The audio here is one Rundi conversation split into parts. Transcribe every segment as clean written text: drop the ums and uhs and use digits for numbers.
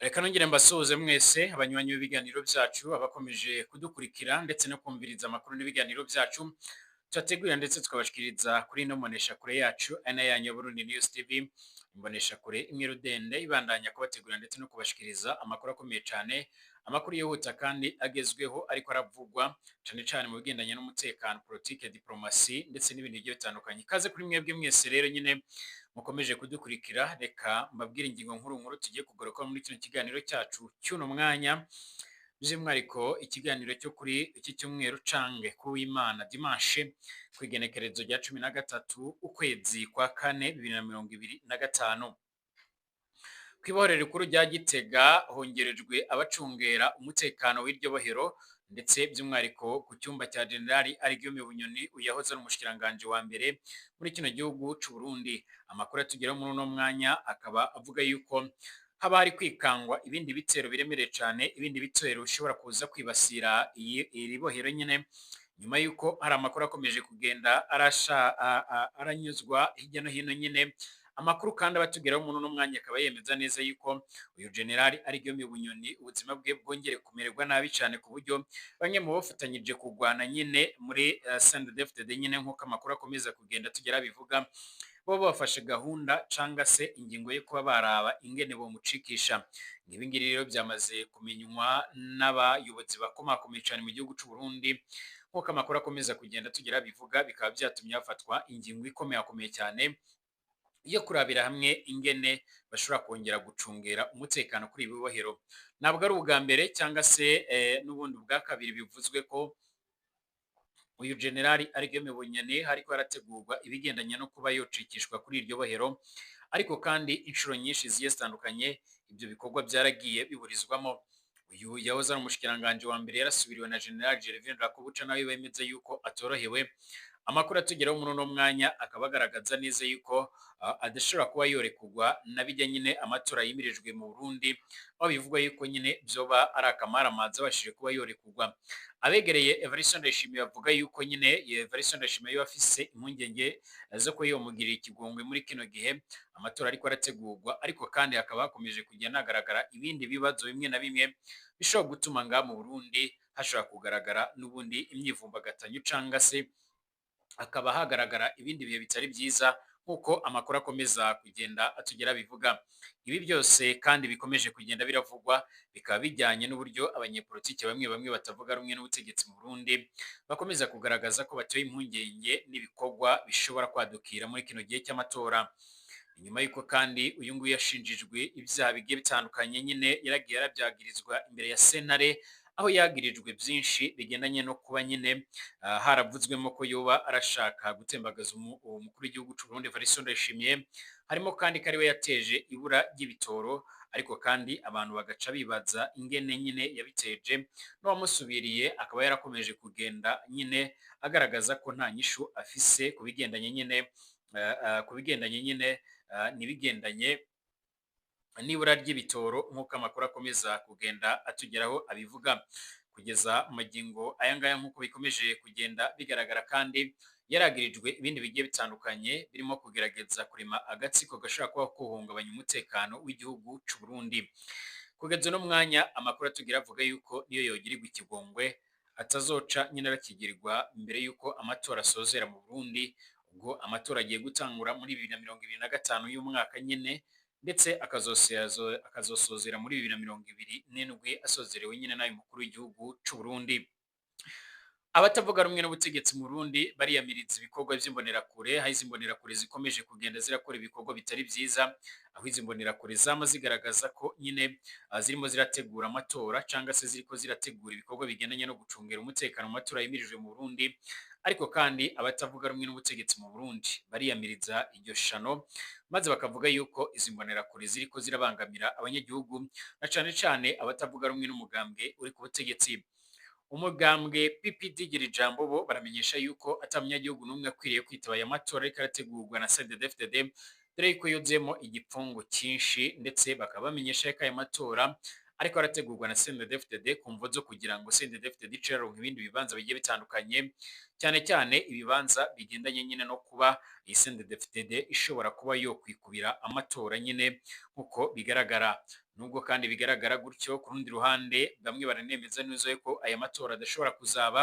Reka nongere mbasuhuze mwese abanywanyi b'ibiganiro byacu, abakomeje kudukurikira ndetse no kumviriza amakuru n'ibiganiro byacu tubategurira ndetse tukabashikiriza kuri ino mboneshakure yacu, ari nayo yanyu ya Burundi News TV, imboneshakure imwe rudende ibandanya kubategurira ndetse no kubashikiriza amakuru akomeye cyane, amakuru yihuta kandi agezweho ariko aravugwa cyane cyane mu bigendanye n'umutekano, politike, diplomasi ndetse n'ibindi bigiye bitandukanye. Ikaze kuri mwebwe mwese rero nyine mukomeje kudukurikira, reka mbabwire ingingo nkuru nkuru tugiye kugaruka muri kino kiganiro cyacu cy'uno mwanya, by'umwihariko ikiganiro cyo kuri iki cyumweru cange kuw'Imana dimanche ku igenekerezo rya 13 ukwezi kwa kane 2025. Kw'ibohero rikuru rya Gitega hongerejwe abacungera umutekano w'iryo bohero, ndetse by'umwihariko ku cyumba cya Generali Arigiyome Bunyoni, uyahoze ari umushikiranganji wa mbere muri kino gihugu c'u Burundi. Amakuru atugeraho muri uno mwanya akaba avuga yuko haba hari kwikangwa ibindi bitero biremereye cane, ibindi bitero bishobora kuza kwibasira iri bohero nyine, nyuma yuko hari amakuru akomeje kugenda arasha aranyuzwa hirya no hino nyine. Amakuru kandi abatugeraho muri uno mwanya akaba yemeza neza yuko uyu Generali Arigiyome Bunyoni ubuzima bwe bwongere kumererwa nabi cyane, ku buryo bamwe mu bafatanyije kurwana nyine muri CNDD-FDD nyine, nk'uko amakuru akomeza kugenda tugera bivuga, bo bafashe gahunda canga se ingingo yo kuba baraba ingene bomucikisha. Ibi ngibi rero byamaze kumenywa n'abayobozi bakomakomeye cyane mu gihugu c'u Burundi, nk'uko amakuru akomeza kugenda tugera bivuga, bikaba byatumye hafatwa ingingo ikomeye akomeye cyane yo kurabira hamwe ingene bashobora kongera gucungera umutekano kuri ibi bohero. Ntabwo ari ubwa mbere cyangwa se n'ubundi bwa kabiri bivuzwe ko uyu Generali Arigiyome Bunyoni hariko harategurwa ibigendanye no kuba yocikishwa kuri iryo bohero, ariko kandi inshuro nyinshi zigiye zitandukanye ibyo bikorwa byaragiye biburizwamo. Uyu yahoze ari umushikiranganji wa mbere yarasubiriwe na General Gervais Ndirakobuca, nawe bemeze yuko atorohewe. Amakuru atugeraho muri uno mwanya akaba agaragaza neza yuko adashobora kuba yorekurwa na bijya nyine amatora yimirijwe mu Burundi, aho bivugwa yuko nyine vyoba ari akamaramaza abashije kuba yorekurwa. Abegereye Evariste Ndayishimiye bavuga yuko nyine Evariste Ndayishimiye yoba afise impungenge zo kuba yomugirira ikigongwe muri kino gihe amatora ariko arategurwa, ariko kandi hakaba hakomeje kugenda hagaragara ibindi bibazo bimwe na bimwe bishobora gutuma ngaha mu Burundi hashobora kugaragara n'ubundi imyivumbagatanyo, canga se hakaba hagaragara ibindi bihe bitari byiza, nk'uko amakuru akomeza kugenda atugera bivuga. Ibi byose kandi bikomeje kugenda biravugwa bikaba bijyanye n'uburyo abanyepolitike bamwe bamwe batavuga rumwe n'ubutegetsi mu Burundi bakomeza kugaragaza ko batewe impungenge n'ibikorwa bishobora kwadukira muri kino gihe cy'amatora. Nyuma y'uko kandi uyu nguyu yashinjijwe ibyaha bigiye bitandukanye nyine, yaragiye yarabyagirizwa imbere ya sentare, aho yagirijwe byinshi bigendanye no kuba nyine haravuzwemo ko yoba arashaka gutembagaza umukuru w'igihugu c'u Burundi Evariste Ndayishimiye. Harimo kandi ko ariwe yateje ibura ry'ibitoro, ariko kandi abantu bagaca bibaza ingene nyine yabiteje, n'uwamusubiriye akaba yarakomeje kugenda nyine agaragaza ko nta nyishu afise ku bigendanye nyine ku bigendanye nyine n'ibigendanye n'ibura ry'ibitoro, nk'uko amakuru akomeza kugenda atugeraho abivuga. Kugeza magingo aya ngaya, nk'uko bikomeje kugenda bigaragara, kandi yaragirijwe ibindi bigiye bitandukanye birimo kugerageza kurema agatsiko gashobora kuba kuhungabanya umutekano w'igihugu c'u Burundi. Kugeza uno mwanya amakuru atugera avuga yuko niyo yogirirwa ikigongwe atazoca nyine arakigirwa mbere yuko amatora asozera mu Burundi, ubwo amatora agiye gutangura muri 2025 y'umwaka nyine, ndetse akazosozera muri 2027 asozerewe nyine n'ayo mukuru w'igihugu c'u Burundi. Abatavuga rumwe n'ubutegetsi mu Burundi bariyamiriza ibikorwa vy'imbonerakure, aho izi mbonerakure zikomeje kugenda zirakora ibikorwa bitari vyiza, aho izi mbonerakure zama zigaragaza ko nyine zirimo zirategura amatora canga se ziriko zirategura ibikorwa bigendanye no gucungera umutekano mu matora yimirijwe mu Burundi. Ariko kandi abatavuga rumwe n'ubutegetsi mu Burundi bariyamiriza iryo shano, maze bakavuga yuko izi mbonerakure ziriko zirabangamira abanyagihugu, na cane cane abatavuga rumwe n'umugambwe uri ku butegetsi. Umugambwe PPD Girijambo bo baramenyesha yuko ata munyagihugu n'umwe akwiriye kwitaba aya matora ariko arategurwa na CNDD-FDD, dore yuko yuzuyemo igipfungu cyinshi, ndetse bakaba bamenyesha yuko aya matora ariko arategurwa na CNDD-FDD ku mvo zo kugira ngo CNDD-FDD ice iraronka ibindi bibanza bigiye bitandukanye, cyane cyane ibibanza bigendanye nyine no kuba iyi CNDD-FDD ishobora kuba yokwikubira amatora nyine nk'uko bigaragara. Nubwo kandi bigaragara gutyo, ku rundi ruhande bamwe baranemeza neza ko aya matora adashobora kuzaba.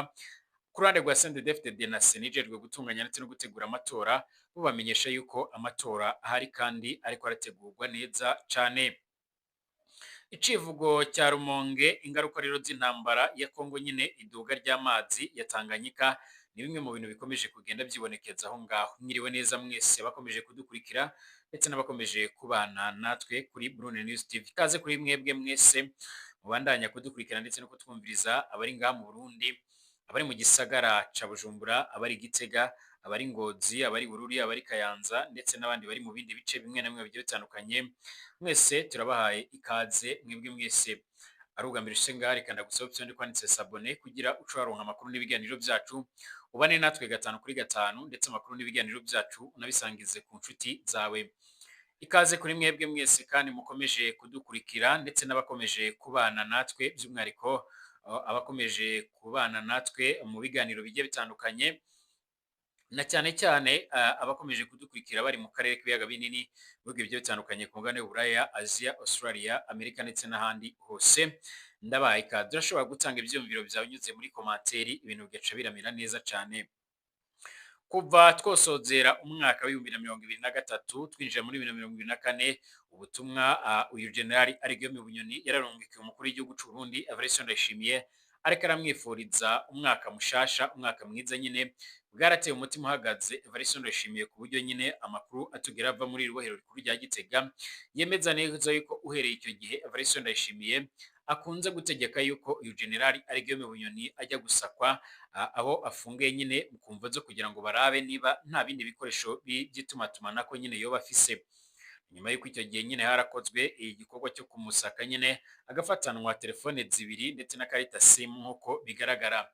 Ku ruhande rwa CNDD-FDD na CENI ijejwe gutunganya ndetse no gutegura amatora, bo bamenyesha yuko amatora ahari kandi ariko arategurwa neza cane. Icivugo cya Rumonge, ingaruka rero z'intambara ya Kongo nyine, iduga ry'amazi ya Tanganyika ni bimwe mu bintu bikomeje kugenda byibonekeza aho ngaho. Mwiriwe neza mwese bakomeje kudukurikira ndetse n'abakomeje kubana natwe kuri Burundi News TV. Ikaze kuri mwebwe mwese mubandanya kudukurikira ndetse no kutwumviriza, abari ngaha mu Burundi, abari mu gisagara ca Bujumbura, abari Gitega, abari Ngozi, abari Bururi, abari Kayanza ndetse n'abandi bari mu bindi bice bimwe na bimwe bigiye bitandukanye. Mwese turabahaye ikaze. Mwebwe mwese ari ubwa mbere ushitse ngaha, reka ndagusaba option kwanditse s'abonner kugira uce waronka amakuru n'ibiganiro byacu, ubane natwe gatanu kuri gatanu, ndetse amakuru n'ibiganiro byacu unabisangize ku nshuti zawe. Ikaze kuri mwebwe mwese kandi mukomeje kudukurikira ndetse n'abakomeje kubana natwe, by'umwihariko abakomeje kubana natwe mu biganiro bigiye bitandukanye, na cyane cyane abakomeje kudukurikira bari mu karere k'ibiyaga binini, mu bihugu bigiye bitandukanye ku mugabane w'Uburaya, Aziya, Australia, Amerika ndetse n'ahandi hose. Ndabahaye ikaze. Urashobora gutanga ivyiyumviro vyawe unyuze muri commentaire, ibintu bigaca biramera neza cane. Kuva twosozera umwaka w'2023 twinjira muri 2024, ubutumwa uyu generali Guillaume Bunyoni yararungikiye umukuru w'igihugu c'u Burundi Evariste Ndayishimiye, ariko aramwifuriza umwaka mushasha, umwaka mwiza nyine, bwarateye umutima uhagaze Evariste Ndayishimiye, ku buryo nyine amakuru atugera ava muri iri bohero rikuru rya Gitega yemeza neza yuko uhereye icyo gihe Evariste Ndayishimiye akunze gutegeka yuko uyu generali Guillaume Bunyoni ajya gusakwa aho afungiye nyine, ku mvo zo kugira ngo barabe niba nta bindi bikoresho by'itumatumanako nyine yoba afise. Nyuma y'uko icyo gihe nyine harakozwe igikorwa cyo kumusaka nyine, agafatanwa telefone zibiri ndetse n'akarita SIM nk'uko bigaragara.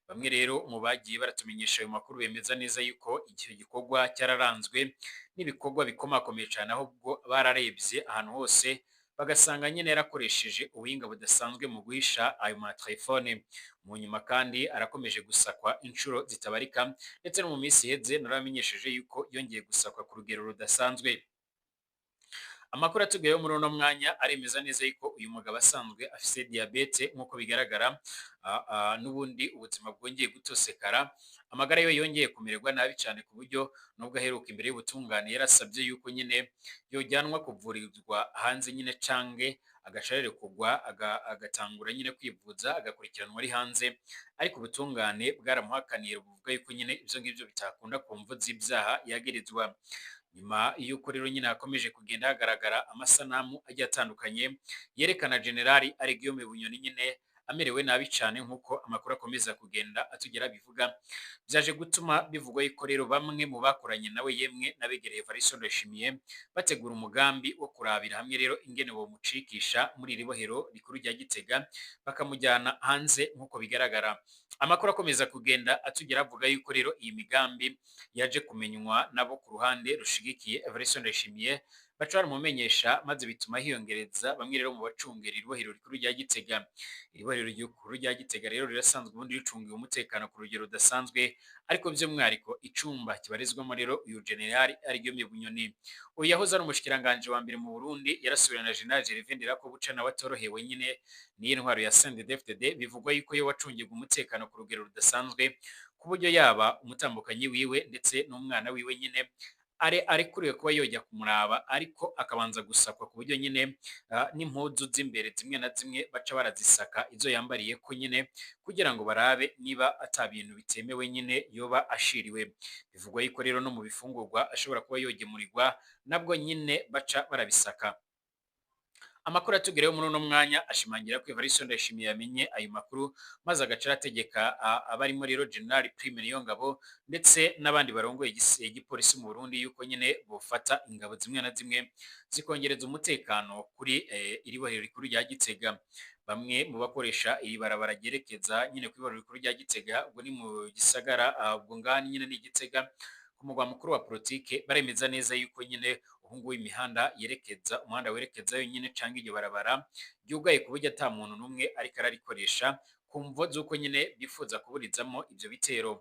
Bamwe rero mu bagiye baratumenyesha ayo makuru bemeza neza yuko icyo gikorwa cyararanzwe n'ibikorwa bikomakomeye cyane, ahubwo bararebye ahantu hose bagasanga nyine yarakoresheje ubuhinga budasanzwe mu guhisha ayo matelefone. Mu nyuma kandi arakomeje gusakwa inshuro zitabarika, ndetse no mu minsi iheze naramenyesheje yuko yongeye gusakwa ku rugero rudasanzwe. Amakuru atugeyeho muri uno mwanya aremeza neza yuko uyu mugabo asanzwe afise diyabete nk'uko bigaragara, n'ubundi ubuzima bwongeye gutosekara, amagara ye yongeye kumererwa nabi cyane, ku buryo nubwo aheruka imbere y'ubutungane yarasabye yuko nyine yojyanwa kuvurirwa hanze nyine, cange agaca kugwa agatangura nyine kwivuza, agakurikiranwa ari hanze, ariko ubutungane bwaramuhakaniye buvuga yuko nyine ibyo ngibyo bitakunda ku mvo z'ibyaha yagirizwa. Nyuma y'uko rero nyine hakomeje kugenda hagaragara amasanamu agiye atandukanye yerekana generali Guillaume Bunyoni nyine amerewe nabi cyane, nk'uko amakuru akomeza kugenda atugera bivuga, byaje gutuma bivugwa yuko rero bamwe mu bakoranye nawe, yemwe n'abegereye Evariste Ndayishimiye, bategura umugambi wo kurabira hamwe rero ingene bomucikisha muri iri bohero rikuru rya Gitega, bakamujyana hanze nk'uko bigaragara. Amakuru akomeza kugenda atugera avuga yuko rero iyi migambi yaje kumenywa nabo ku ruhande rushigikiye Evariste Ndayishimiye, baca baramumenyesha, maze bituma hiyongereza bamwe rero mu bacungera ibohero rikuru rya Gitega. Iri bohero rikuru rya Gitega rero rirasanzwe ubundi ricungiwe umutekano ku rugero rudasanzwe, ariko by'umwihariko icumba kibarizwamo rero uyu generali Guillaume Bunyoni. Uyu yahoze ari umushikiranganji wa mbere mu Burundi, yarasubirana na General Gervais Ndirakobuca, nawe atorohewe nyine n'iyi ntwaro ya CNDD-FDD. Bivugwa yuko yo wacungirwa umutekano ku rugero rudasanzwe, ku buryo yaba umutambukanyi wiwe ndetse n'umwana wiwe nyine arekuriwe kuba yojya kumuraba, ariko akabanza gusakwa, ku buryo nyine n'impuzu z'imbere zimwe na zimwe baca barazisaka izo yambariye ko nyine, kugira ngo barabe niba ata bintu bitemewe nyine yoba ashiriwe. Bivugwa yuko rero no mu bifungurwa ashobora kuba yogemurirwa nabwo nyine baca barabisaka. Amakuru atugereho muri uno mwanya ashimangira ko Evariste Ndayishimiye yamenye ayo makuru, maze agaca arategeka abarimo rero General Prime Niyongabo ndetse n'abandi barongoye igipolisi mu Burundi yuko nyine bofata ingabo zimwe na zimwe zikongereza umutekano kuri iri bohero rikuru rya Gitega. Bamwe mu bakoresha iri barabara ryerekeza nyine ku ibohero rikuru rya Gitega, ubwo ni mu gisagara, ubwo ngani nyine ni Gitega ku mugwa mukuru wa politike, baremeza neza yuko nyine ubu ngubu imihanda yerekeza, umuhanda werekezayo nyine canke iryo barabara ryugaye, ku buryo ata muntu n'umwe ariko ararikoresha, ku mvo z'uko nyine bifuza kuburizamo ivyo bitero.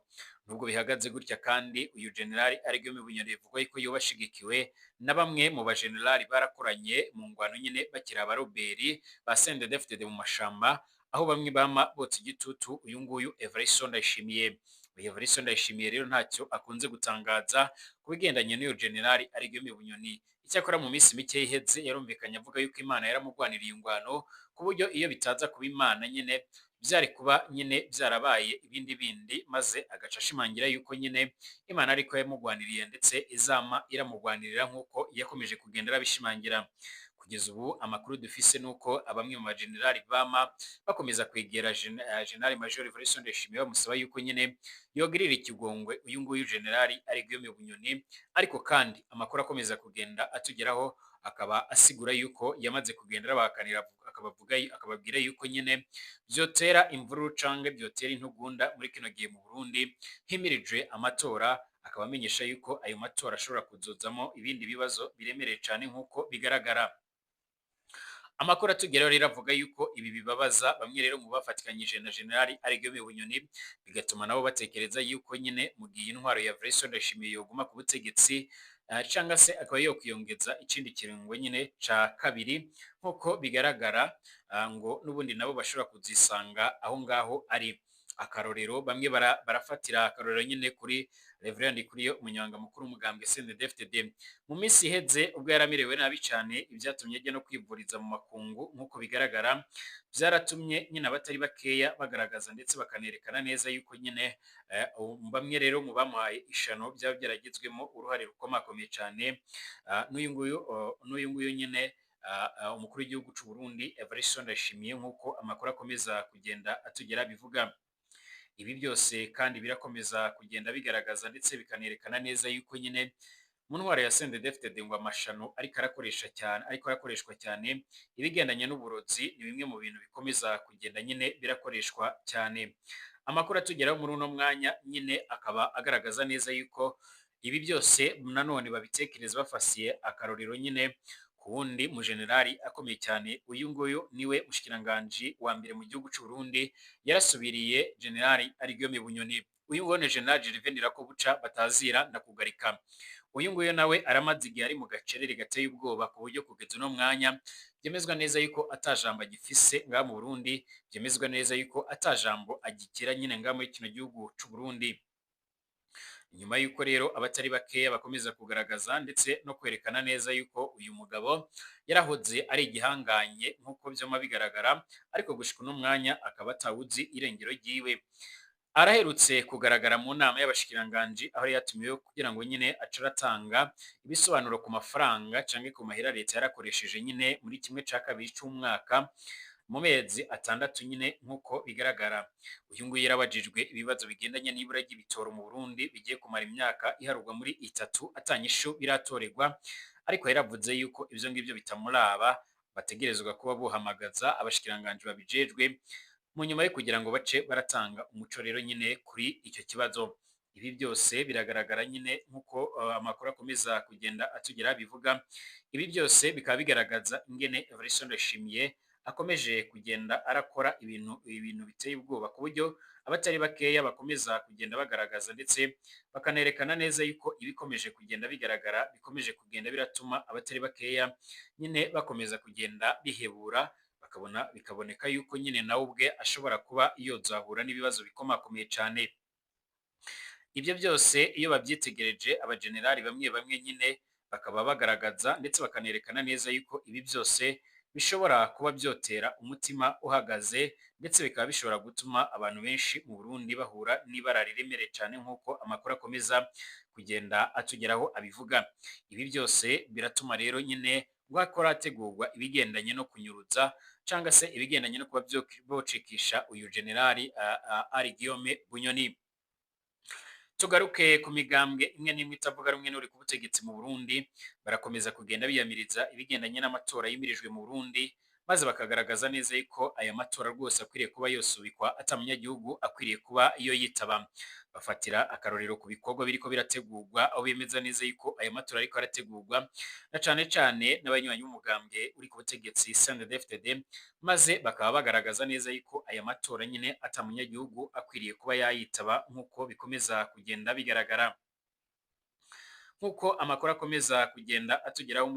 Nubwo bihagaze gutya kandi, uyu General Alain Bunyoni bivugwa yuko yoba ashigikiwe na bamwe mu bagenerali barakoranye mu ngwano nyine bakiri abaroberi ba CNDD-FDD mu mashamba, aho bamwe bama botsa igitutu uyu nguyu Evariste Ndayishimiye. Uyu Evariste Ndayishimiye rero ntacyo akunze gutangaza ku bigendanye n'uyu General Alain Bunyoni. Icyakora mu minsi mike iheze yarumvikanye avuga yuko Imana yaramugwaniriye ingwano, ku buryo iyo bitaza kuba Imana nyine byari kuba nyine byarabaye ibindi bindi, maze agaca ashimangira yuko nyine Imana ariko yamugwaniriye ndetse izama iramugwanirira nk'uko yakomeje kugenda arabishimangira. Kugeza ubu amakuru dufise nuko abamwe mu bagenerali bama bakomeza kwegera General Major Evariste Ndayishimiye bamusaba yuko nyine yogirira ikigongwe uyu nguyu General Alain Bunyoni, ariko kandi amakuru akomeza kugenda atugeraho akaba asigura yuko yamaze kugenda arabahakanira, akabavuga akababwira yuko nyine vyotera imvururu canke vyotera intugunda muri kino gihe mu Burundi himirijwe amatora, akaba amenyesha yuko ayo matora ashobora kuzozamo ibindi bibazo biremereye cane nk'uko bigaragara. Amakuru atugeraho rero avuga yuko ibi bibabaza bamwe rero mu bafatikanyije na General Alain Bunyoni, bigatuma nabo batekereza yuko nyine mu gihe intwaro ya Evariste Ndayishimiye yoguma ku butegetsi, cyangwa se akaba yokwiyongeza ikindi kiringo nyine ca kabiri nk'uko bigaragara, ngo n'ubundi nabo bashobora kuzisanga aho ngaho ari. Akarorero bamwe barafatira akarorero nyine kuri Reverend Ndikuriyo, umunyamabanga mukuru w'umugambwe CNDD-FDD. Mu minsi iheze ubwo yaramerewe nabi cyane, ibyatumye ajya no kwivuriza mu makungu nk'uko bigaragara, byaratumye nyine abatari bakeya bagaragaza ndetse bakanerekana neza yuko nyine bamwe rero mu bamuhaye ishano byaba byaragizwemo uruhare rukomakomeye cyane n'uyu nguyu nyine umukuru w'igihugu cy'u Burundi Evariste Ndayishimiye, nk'uko amakuru akomeza kugenda atugera bivuga. Ibi byose kandi birakomeza kugenda bigaragaza ndetse bikanerekana neza yuko nyine mu ntwaro ya CNDD-FDD ngo amashano ariko arakoresha cyane, ariko arakoreshwa cyane ibigendanye n'uburozi ni bimwe mu bintu bikomeza kugenda nyine birakoreshwa cyane. Amakuru atugeraho muri uno mwanya nyine akaba agaragaza neza yuko ibi byose nanone babitekereza bafasiye akarorero nyine ku wundi mujenerali akomeye cyane. Uyu nguyu niwe mushikiranganji wa mbere mu gihugu cy'u Burundi, yarasubiriye General Alain Bunyoni. Uyu nguyu ni General Gervais Ndirakobuca batazira ndakugarika. Uyu nguyu nawe aramaze igihe ari mu gacerere gateye ubwoba, ku buryo kugeza uno mwanya byemezwa neza yuko atajambo agifise ngaha mu Burundi, byemezwa neza yuko atajambo agikira nyine ngaha muri kino gihugu cy'u Burundi. Nyuma y'uko rero abatari bakeya bakomeza kugaragaza ndetse no kwerekana neza yuko uyu mugabo yarahoze ari igihanganye nk'uko byoma bigaragara, ariko gushika uno mwanya akaba atawuzi irengero ryiwe. Araherutse kugaragara mu nama y'abashikiranganji aho yatumiwe kugira ngo nyine acaratanga ibisobanuro ku mafaranga canke ku mahera leta yarakoresheje nyine muri kimwe ca kabiri c'umwaka mu mezi 6 nyine nk'uko bigaragara. Uyu nguyu yarabajijwe ibibazo bigendanye n'ibura ry'ibitoro mu Burundi bigiye kumara imyaka iharurwa muri 3 atanyishu biratorerwa, ariko yaravuze yuko ivyo ngivyo bitamuraba, bategerezwa kuba bohamagaza abashikiranganji babijejwe mu nyuma yo kugira ngo bace baratanga umuco rero nyine kuri icyo kibazo. Ibi byose biragaragara nyine nk'uko amakuru akomeza kugenda atugera bivuga. Ibi byose bikaba bigaragaza ingene Evariste Ndayishimiye akomeje kugenda arakora ibintu biteye ubwoba, ku buryo abatari bakeya bakomeza kugenda bagaragaza ndetse bakanerekana neza yuko ibikomeje kugenda bigaragara bikomeje kugenda biratuma abatari bakeya nyine bakomeza kugenda bihebura, bakabona bikaboneka yuko nyine nawe ubwe ashobora kuba yozahura n'ibibazo bikomakomeye cyane. Ibyo byose iyo babyitegereje abagenerali bamwe bamwe nyine bakaba bagaragaza ndetse bakanerekana neza yuko ibi byose bishobora kuba byotera umutima uhagaze, ndetse bikaba bishobora gutuma abantu benshi mu Burundi bahura n'ibara riremereye cyane nk'uko amakuru akomeza kugenda atugeraho abivuga. Ibi byose biratuma rero nyine guhakora hategurwa ibigendanye no kunyuruza cyangwa se ibigendanye no kuba bocikisha uyu Generali Alain Guillaume Bunyoni. Tugaruke ku migambwe imwe n'imwe itavuga rumwe n'uri ku butegetsi mu Burundi, barakomeza kugenda biyamiriza ibigendanye n'amatora yimirijwe mu Burundi, maze bakagaragaza neza yuko aya matora rwose akwiriye kuba yosubikwa, ata munyagihugu akwiriye kuba yo yitaba. Bafatira akarorero ku bikorwa biriko birategurwa, aho bemeza neza yuko aya matora ariko arategurwa na cane cane n'abanywanyi b'umugambwe uri ku butegetsi CNDD-FDD, maze bakaba bagaragaza neza yuko aya matora nyine ata munyagihugu akwiriye kuba yayitaba, nk'uko bikomeza kugenda bigaragara. Nk'uko amakuru akomeza kugenda atugeraho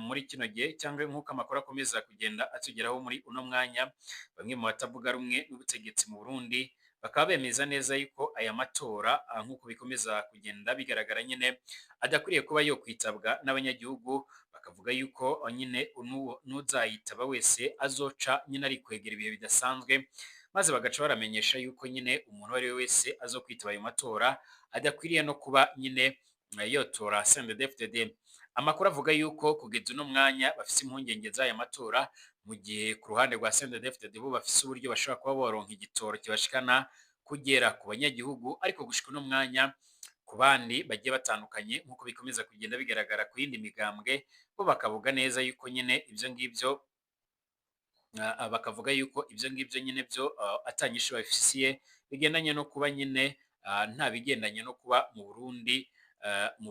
muri kino gihe, cyangwa nk'uko amakuru akomeza kugenda atugeraho muri uno mwanya, bamwe mu batavuga rumwe n'ubutegetsi mu Burundi bakaba bemeza neza yuko aya matora, nk'uko bikomeza kugenda bigaragara nyine, adakwiriye kuba yo kwitabwa n'abanyagihugu. Bakavuga yuko nyine n'uzayitaba wese azoca nyine ari kwegera ibihe bidasanzwe, maze bagaca baramenyesha yuko nyine umuntu uwo ari we wese azokwitaba ayo matora adakwiriye no kuba nyine yotora CNDD-FDD. Amakuru avuga yuko kugeza uno mwanya bafise impungenge z'aya matora, mu gihe ku ruhande rwa CNDD-FDD bo bafise uburyo bashobora kuba boronka igitoro kibashikana kugera ku banyagihugu, ariko gushika uno mwanya ku bandi bagiye batandukanye, nk'uko bikomeza kugenda bigaragara ku yindi migambwe, bo bakavuga neza yuko nyine ivyo ngivyo, bakavuga yuko ivyo ngivyo nyine byo atanyishu babifisiye, bigendanye no kuba nyine nta bigendanye no kuba mu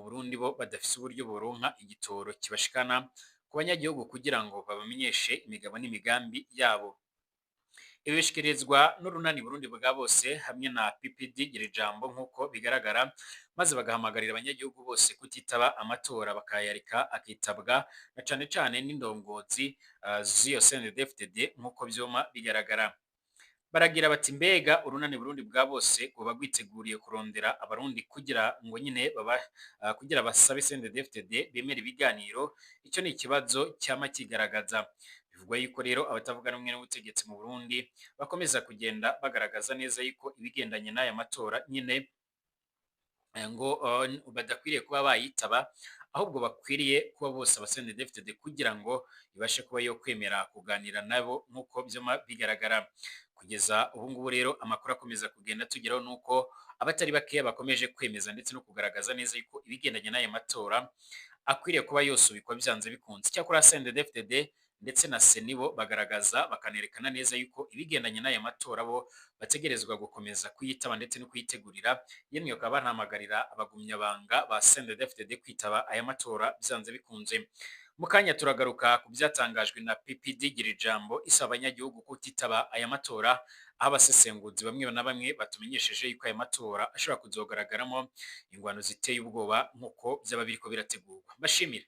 Burundi bo badafise uburyo boronka igitoro kibashikana ku banyagihugu kugira ngo babamenyeshe imigabo n'imigambi yabo. Ibi bishikirizwa n'urunani Burundi bwa bose hamwe na PPD Girijambo, nk'uko bigaragara, maze bagahamagarira abanyagihugu bose kutitaba amatora, bakayareka akitabwa na cane cane n'indongozi z'iyo CNDD-FDD, nk'uko vyoma bigaragara. Baragira bati: mbega urunani Burundi bwa bose rwoba rwiteguriye kurondera abarundi kugira ngo nyine baba kugira basabe CNDD-FDD bemere ibiganiro? Icyo ni ikibazo cyama kigaragaza. Bivugwa yuko rero abatavuga rumwe n'ubutegetsi mu Burundi bakomeza kugenda bagaragaza neza yuko ibigendanye n'aya matora nyine ngo badakwiriye kuba bayitaba, ahubwo bakwiriye kuba bose aba CNDD-FDD kugira ngo ibashe kuba yo kwemera kuganira nabo, nk'uko vyoma bigaragara. Kugeza ubu ngubu rero, amakuru akomeza kugenda tugeraho nuko abatari bakeya bakomeje kwemeza ndetse no kugaragaza neza yuko ibigendanye n'aya matora akwiriye kuba yosubikwa byanze bikunze. Icyakora CNDD-FDD ndetse na CENI bo bagaragaza bakanerekana neza yuko ibigendanye n'aya matora bo bategerezwa gukomeza kuyitaba ndetse no kuyitegurira, yemwe bakaba banahamagarira abagumyabanga ba CNDD-FDD kwitaba aya matora byanze bikunze. Mu kanya turagaruka ku byatangajwe na PPD Girijambo isaba abanyagihugu kutitaba aya matora, aho abasesenguzi bamwe na bamwe batumenyesheje yuko aya matora ashobora kuzogaragaramo ingwano ziteye ubwoba, nk'uko byaba biriko birategurwa. Mbashimire.